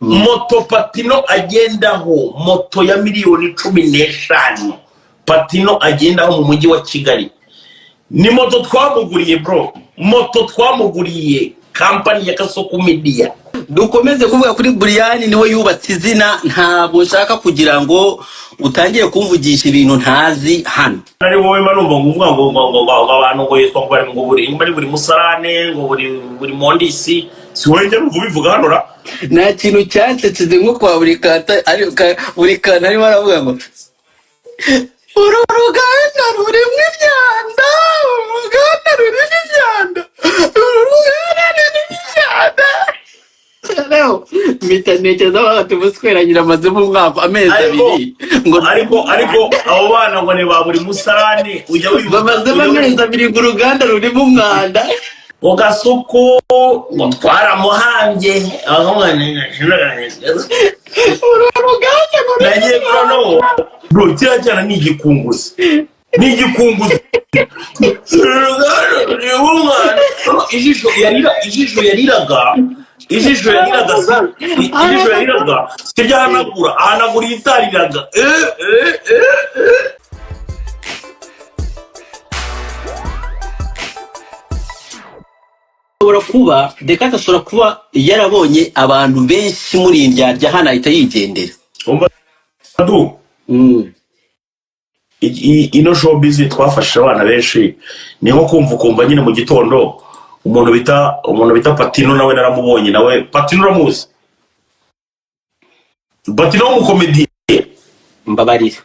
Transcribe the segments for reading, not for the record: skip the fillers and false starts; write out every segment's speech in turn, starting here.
Moto Patino agendaho, moto ya miliyoni 15 Patino agendaho mu mujyi wa Kigali, ni moto twamuguriye, bro. Moto twamuguriye, kampani ya Kasuku Media. Dukomeze kuvuga kuri Buriyani, niwe yubatse izina. Ntabwo nshaka kugira ngo utangire kumvugisha ibintu ntazi hano. Ari wowe mba numva ngo uvuga ngo abantu ngo yitwa ngo bari ngo buri ngo buri musarane, ngo buri mondisi. Si wowe njya numva ubivuga hano ra? Nta kintu cyansekeje nko kwa buri kata ari buri kantu arimo aravuga ngo uru ruganda rurimo imyanda, uru ruganda rurimo imyanda, uru ruganda rurimo imyanda. Noneho mpita ntekereza bati umuswera amazemo umwaka, amezi Ariko 2 ngo ariko abo bana ngo ni ba buri musarane, ujya wibuka bamazemo ujya amezi wibuka 2 ngo uruganda rurimo umwanda. Ngo Gasuku ngo twaramuhambye. Uru ruganda rurimo Nagiye imyanda. Noneho bro, kiriya cyana ni igikunguzi, ni igikunguzi. Ijisho yariraga, ijisho yariraga, si ijisho yariraga, si ibyo ahanagura, ahanagura iyitariraga. Eh, eh, eh, eh. Ashobora kuba Descartes ashobora kuba yarabonye abantu benshi muri iyi ndyarya hano, ahita yigendera. Umva du, ino showbiz twafashije abana benshi. Ni nko kumva ukumva nyine mu gitondo umuntu bita Patino nawe naramubonye. Nawe Patino uramuzi? Patino w'umukomediye. Mbabarira.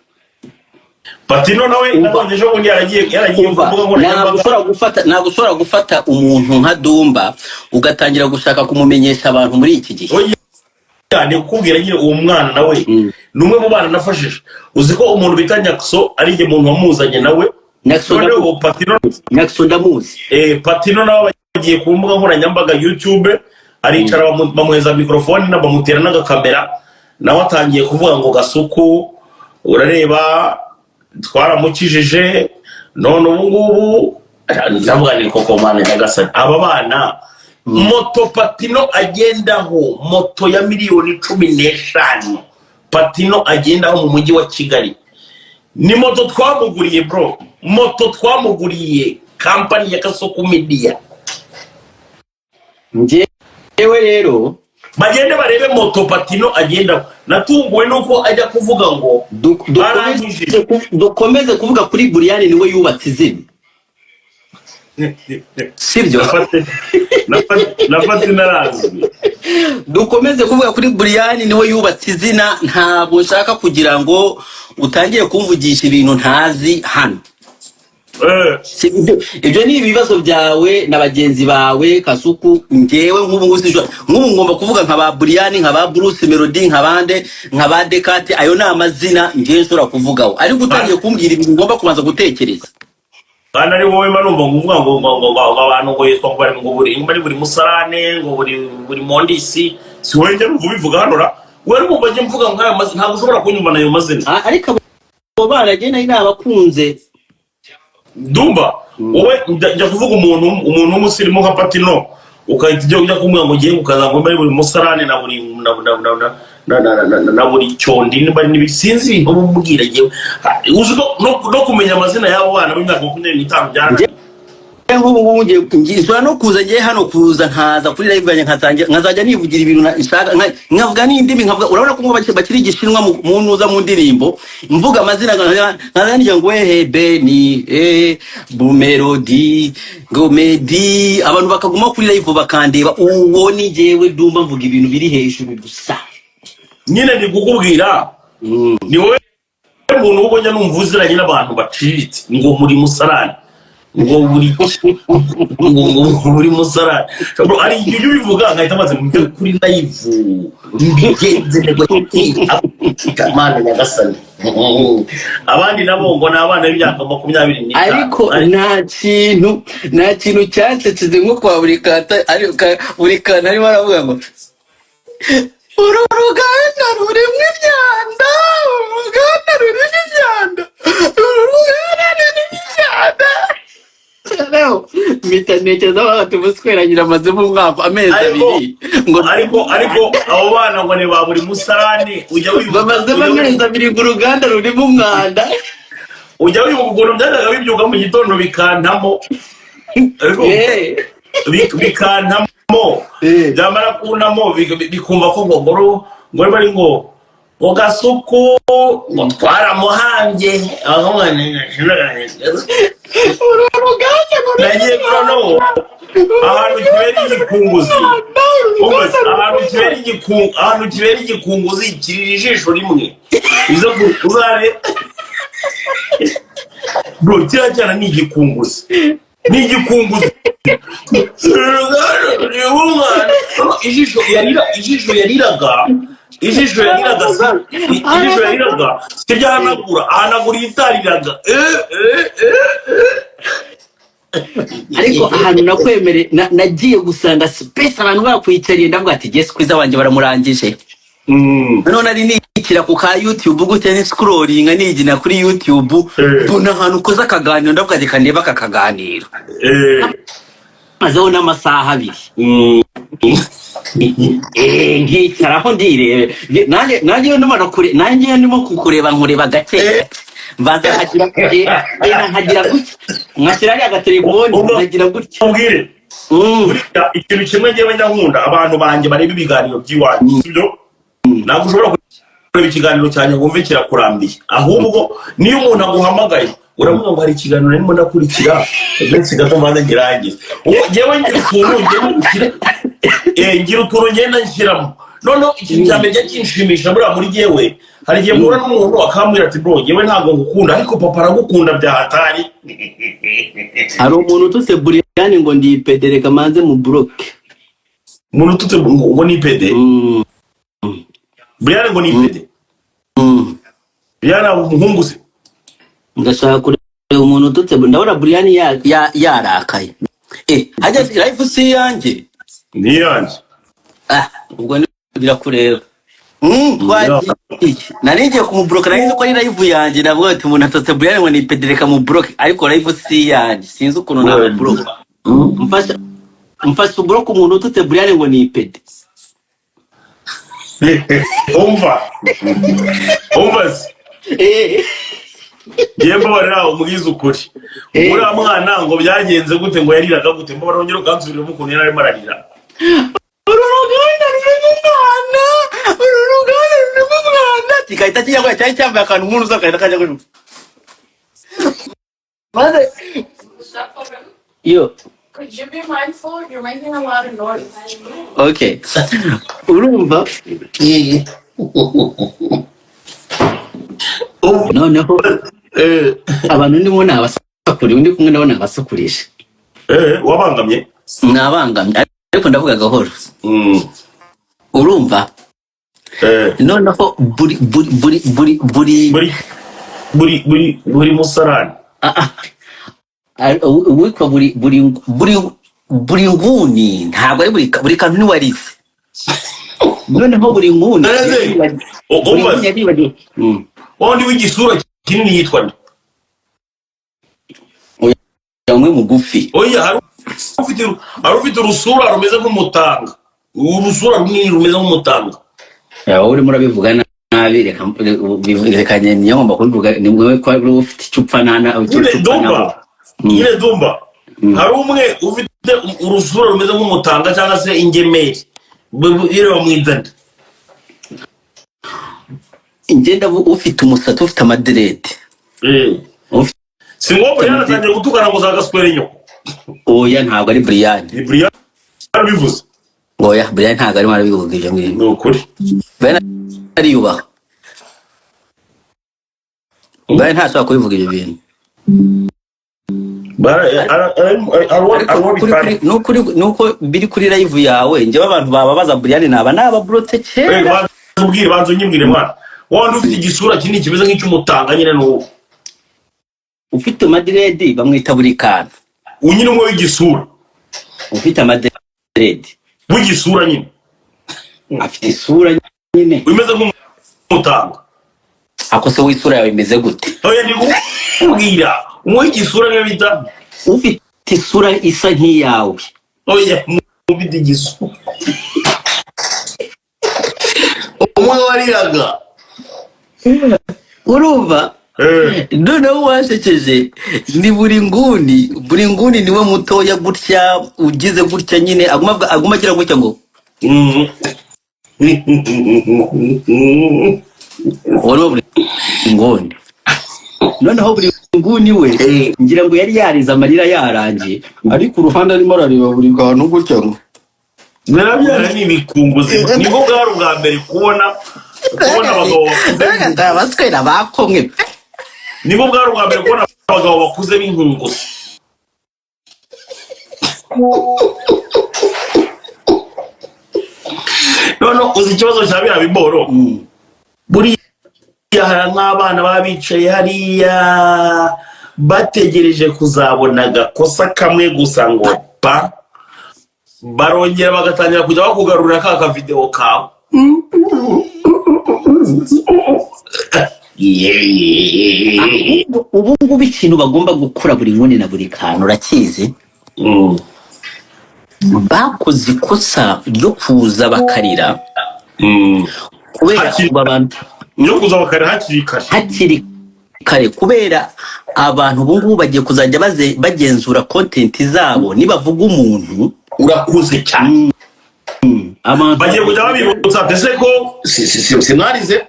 Patino nawe Umva. nabonye ejo bundi yaragiye ku Umva, mbuga ntabwo nkoranyambaga. ushobora gufata umuntu nka Dumba ugatangira gushaka kumumenyesha abantu muri iki gihe. Oya, ni kukubwira nyine, uwo mwana nawe ni umwe mu bana nafashije. Uzi ko umuntu bita Nyakso ari njye muntu wamuzanye nawe? Nyakso? Noneho Ndamuzi. Patino. Nyakso ndamuzi. Patino nawe bagiye ku mbuga nkoranyambaga, YouTube, aricara, bamuheza mikorofone na bamutera n'agakamera, nawe atangiye kuvuga ngo Gasuku urareba twaramukijije none ubu ngubu. Ndavuga ni koko mana nyagasani, aba bana, moto Patino agendaho, moto ya miliyoni 15 Patino agendaho mu mujyi wa Kigali, ni moto twamuguriye, bro. Moto twamuguriye, kampani ya Kasuku Media. Njyewe rero Bagende barebe moto Patino agendaho. Natunguwe nuko ajya kuvuga ngo barangije. Dukomeze kuvuga kuri Buriyani, niwe yubatse izina, sibyo? Nafate narazwi. Dukomeze kuvuga kuri Buriyani, niwe yubatse izina. Ntabwo nshaka kugira ngo utangire kumvugisha ibintu ntazi hano. Ibyo ni ibibazo byawe na bagenzi bawe, Kasuku. Njyewe nk'ubu ngubu nk'ubu ngomba kuvuga nka ba Buriyani, nka ba Bruce Melody, nka bande, nka ba Dekate. Ayo ni amazina njyewe nshobora kuvugaho, ariko utangiye kumbwira ibintu ngomba kubanza gutekereza. Kandi ari wowe mba numva ngo uvuga ngo abantu ngo yitwa ngo bari ngo buri ngo bari buri musarane, ngo buri mondisi. Si wowe njya numva ubivuga hano ra? Wowe numva njye mvuga nk'ayo mazina, ntabwo ushobora kunyumva nayo mazina. Ah, ariko abo bana njye nari nabakunze. Ndumva wowe njya kuvuga umuntu w'umusirimu nka Patino, ukahita ujya kumubwira ngo ngiye ukaza ngo mbari buri musarane na buri na buri cyondi niba ari n'ibi, sinzi ibintu uba umubwira. Njyewe uzi ko no kumenya amazina y'abo bana b'imyaka 25 byarananiye. Nk'ubu ngubu nshobora no kuza ngiye hano, kuza nkaza kuri live yanjye, nkazajya nivugira ibintu nshaka, nkavuga n'indimi, nkavuga. Urabona ko bakiri igishinwa mu ntuza, mu ndirimbo, mvuga amazina nkazajya ngo ehe Beni, Bumelodi, ngo Medi, abantu bakaguma kuri live bakandeba. Uwo ni jyewe Dumba, mvuga ibintu biri hejuru gusa. Nyine ndi kukubwira, ni wowe muntu ubwo njya numva uziranye n'abantu baciriritse, ngo muri musarane, ngo buri musarane. Bro, hari igihe ujya ubivuga nkahita maze mve kuri live mbigenze ngo Mana nyagasani. Abandi nabo ngo ni abana b'imyaka 25. Ariko nta kintu cyansekeje nko kwa buri kata buri kantu arimo aravuga ngo uru ruganda rurimo imyanda, uru ruganda rurimo imyanda, uru ruganda rurimo imyanda. Noneho mpita Ntekereza ko ati ubuswera amazemo umwaka, amezi Ariko 2 ngo ariko abo bana ngo ni ba buri musarani, ujya wibuka bamazemo ujya amezi 2 ngo uruganda rurimo umwanda. Ujya wibuka ukuntu byajyaga bibyuka mu gitondo bikantamo, ariko bikantamo, byamara kuntamo bikumva ko ngo bari ngo Gasuku ngo twaramuhambye. Uru ruganda rurimo Nagiye noneho ahantu kibera igikunguzi. Umva, ahantu kibera igikunguzi kirira ijisho rimwe. Uza uzare bro, kiriya cyana ni igikunguzi, ni igikunguzi. Ijisho yariraga sibyo ahanagura, ahanagura itariraga. Ariko ahantu nakwemere nagiye gusanga space abantu bakwicariye, ndavuga ati Jesi kwiza wanjye baramurangije. Noneho nari nikira ku ka YouTube gutya, ni scrolling nigina kuri YouTube, mbona ahantu ukoze akaganiro, ndavuga ati reka ndebe aka kaganiro. Mazeho n'amasaha 2. Nkicaraho ndirebe. Nanjye iyo ndimo nanjye iyo ndimo kukureba, nkureba gake gake, mbanza nkagira nkagira gutya, nkashyira hariya agatelefoni, Umva nkagira gutya. Ubwire. Buriya ikintu kimwe njyewe njya nkunda, abantu banjye bareba ibiganiro by'iwanjye, sibyo? Ntabwo ushobora kureba ikiganiro cyanjye ngo wumve kirakurambiye. Ahubwo niyo umuntu aguhamagaye, uravuga ngo hari ikiganiro narimo ndakurikira, uretse gato mbanza ngirangize. Ubu njyewe ngira utuntu ngenda nshyira, ngira utuntu ngenda nshyiramo. Noneho ikintu cya mbere kijya kinshimisha buriya muri jyewe, hari igihe mpura n'umuntu akambwira ati: "Bro, njyewe ntabwo ngukunda, ariko papa aragukunda bya hatari." Hari umuntu ututse Buriyani ngo ndi pédé, reka manze mu bloque. Umuntu ututse ngo ni pédé? Brian ngo ni pédé? Brian aba umuhungu se? Ndashaka kureba umuntu ututse, ndabona Buriyani yarakaye. Hajya live si iyanjye? Ni iyanjye. Ah, ubwo ni birakureba. Twagiye, nari ngiye kumubloka, nari nzi ko ari live yanjye. Navuga ati umuntu atutse Buriyani ngo ni pédé, reka mubloke, ariko live si iyanjye, sinzi ukuntu namubloka. Mfasha ubloke umuntu ututse Buriyani ngo ni pédé. Umva, umva se. Ngiye, mbabarira umubwize ukuri. Uriya mwana ngo byagenze gute? Ngo yariraga gute? Mbabarira wongere ukansubiramo ukuntu yari arimo ararira. Uru ruganda rurimo umwana, uru ruganda rurimo umwana, kigahita kijya gutya, cyari cyambaye akantu nk'uruza, agahita kajya gutya maze yo. Could you be mindful? You're making a lot of noise. Okay, urumva? Umva. Noneho abantu ndimo ni abasakuri, undi kumwe nabo ni abasakurisha. Wabangamye. Nabangamye, ariko ndavuga gahoro. Urumva? Noneho buri Buri musarani. Ah, ah. Uwitwa buri nguni, ntabwo ari buri kantu, ntiwarize. Noneho buri nguni Neze. yaribagiwe, buri Umva. nguni yaribagiwe. Wundi w'igisura kinini yitwa nde? Oya, umwe mugufi. Oya, hari ufite urusura rumeze nk'umutanga, urusura runini rumeze nk'umutanga. Ya, wowe urimo urabivuga nabi, reka niyo ngomba kubivuga, ni wowe ko ari ufite icyo upfa icyo Nyine upfa Dumba. nabo. Nyine Dumba. Hari umwe ufite urusura rumeze nk'umutanga cyangwa se ingemeri. Ireba mu idani. Njye ndavuga ufite umusatsi, ufite amadreads. Ufite Si ngombwa, Brian amadreads. atangiye gutukana ngo zagaswera inyoko. Oya, ntabwo ari Brian. Ni Brian bivuze. Oya, Brian ntabwo arimo arabivuga ibyo ngibyo. Ni ukuri. Brian ariyubaha. Brian ntashobora kubivuga ibyo bintu. Ariko kuri nuko biri kuri live yawe, njyewe abantu bababaza Brian naba nababurotse kera. Banza ubwire, banza unyibwire mwana, wandi ufite igisura kinini kimeze nk'icy'umutanga nyine ni uwo. Ufite amadreads bamwita buri kantu. Unyine umwe w'igisura. Ufite amadreads. W'igisura nyine. Afite isura nyine. Umeze nk'umutanga. Ako se w'isura yawe imeze gute? Oya, ndi kukubwira umwe w'igisura niyo bita. Ufite isura isa nk'iyawe. Oya, ufite igisu, umwe wariraga. Urumva? Noneho washekeje ni buri nguni, buri nguni niwe mutoya gutya, ugize gutya nyine, aguma agira gutya ngo uwo niwe buri nguni. Noneho buri nguni we ngira ngo yari yarize amarira yarangiye, ariko uruhande arimo arareba buri kantu gutya ngo Birabyara ni ibikunguzi. Nibwo bwari ubwa mbere kubona abagabo bakuze b'inkunguzi. Abaswera bakomwe pe. Nibwo bwari ubwa mbere kubona abagabo bakuze b'inkunguzi. Noneho uzi ikibazo cya biriya biboro? Buriya hari nk'abana baba bicaye hariya bategereje kuzabona agakosa kamwe gusa ngo pa, barongera bagatangira kujya bakugarurira ka kavidewo kawe. Ahubwo ubu ngubu ikintu bagomba gukora, buri nguni na buri kantu, urakizi? Bakoze ikosa ryo kuza bakarira kubera ubu abantu Yo kuza bakarira hakiri kare. Hakiri kare, kubera abantu ubu ngubu bagiye kuzajya bagenzura content zabo nibavuga umuntu. Urakuze cyane. Abantu Bagiye kujya babibutsa ese ko simwarize?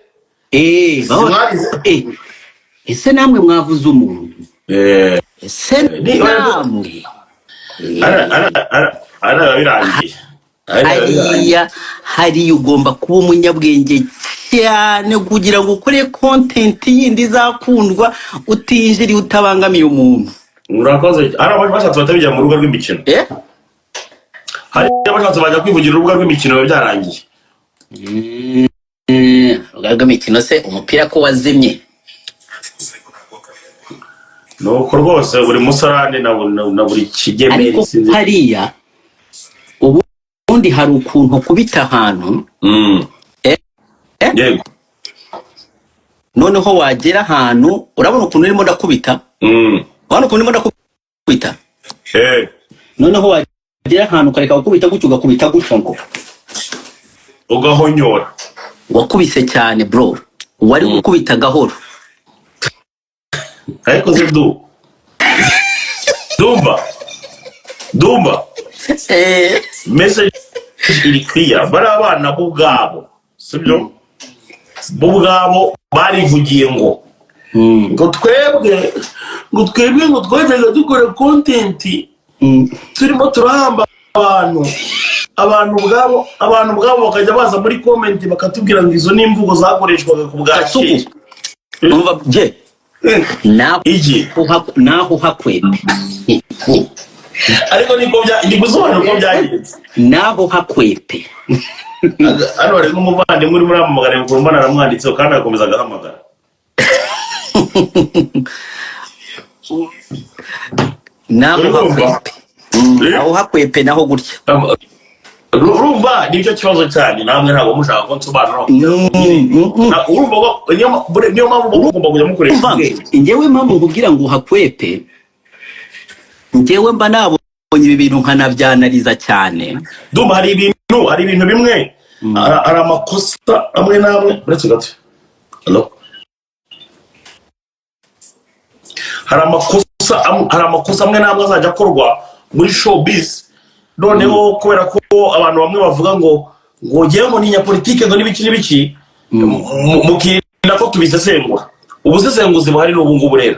Simwarize? Ese namwe mwavuze umuntu? Ese namwe? Ara birangiye. Hariya ugomba kuba umunyabwenge cyane kugira ngo ukore content yindi izakundwa utinjiriye, utabangamiye umuntu. Urakoze. Hari abashatse batabijya mu rubuga rw'imikino. Hari abashatse bajya kwivugira urubuga rw'imikino, biba byarangiye. Urubuga rw'imikino se, umupira ko wazimye? Nuko rwose buri musarane na buri kigemeri. Ariko Sinzi. hariya ubundi hari ukuntu kubita ahantu Yego. Noneho wagera ahantu, urabona ukuntu urimo ndakubita? Urabona ukuntu urimo ndakubita? Noneho wagera ahantu ukareka gukubita gutyo, ugakubita gutyo ngo Ugahonyora. Wakubise cyane bro, wari gukubita gahoro. Ariko se du Dumba, Dumba, message iri clear. Bari abana bo ubwabo, sibyo? Bo ubwabo barivugiye ngo ngo twebwe ngo twajyaga dukora content turimo turahamba abantu, abantu ubwabo bakajya baza muri comment bakatubwira ngo izo ni imvugo zakoreshwaga ku bwa Kasuku. Kera. Umva je, naho Iki? Naho hakwepe. Ariko niko bya ndi gusobanura uko byagenze. Naho hakwepe. Hano hari n'umuvandimwe urimo urampamagara ngo mbona aramwanditseho kandi agakomeza agahamagara. Naho Urumva? hakwepe. Aho hakwepe naho gutya. Urumva nicyo kibazo cyane, namwe ntabwo mushaka ko nsobanura. Urumva ko niyo mpamvu muba mugomba kujya mukoresha Umva, ubwenge. Njyewe mpamvu nkubwira ngo uhakwepe, njyewe mba nabonye ibi bintu nkanabyanariza cyane. Ndumva hari ibintu bimwe, hari amakosa amwe n'amwe. Uretse gato. Hello? Hari amakosa amwe n'amwe azajya akorwa muri showbiz. Noneho kubera ko abantu bamwe bavuga ngo ngewe ngo ntinya politike, ngo n'ibiki n'ibiki, mukirinda ko tubisesengura. Ubusesenguzi buhari ni ubu ngubu rero.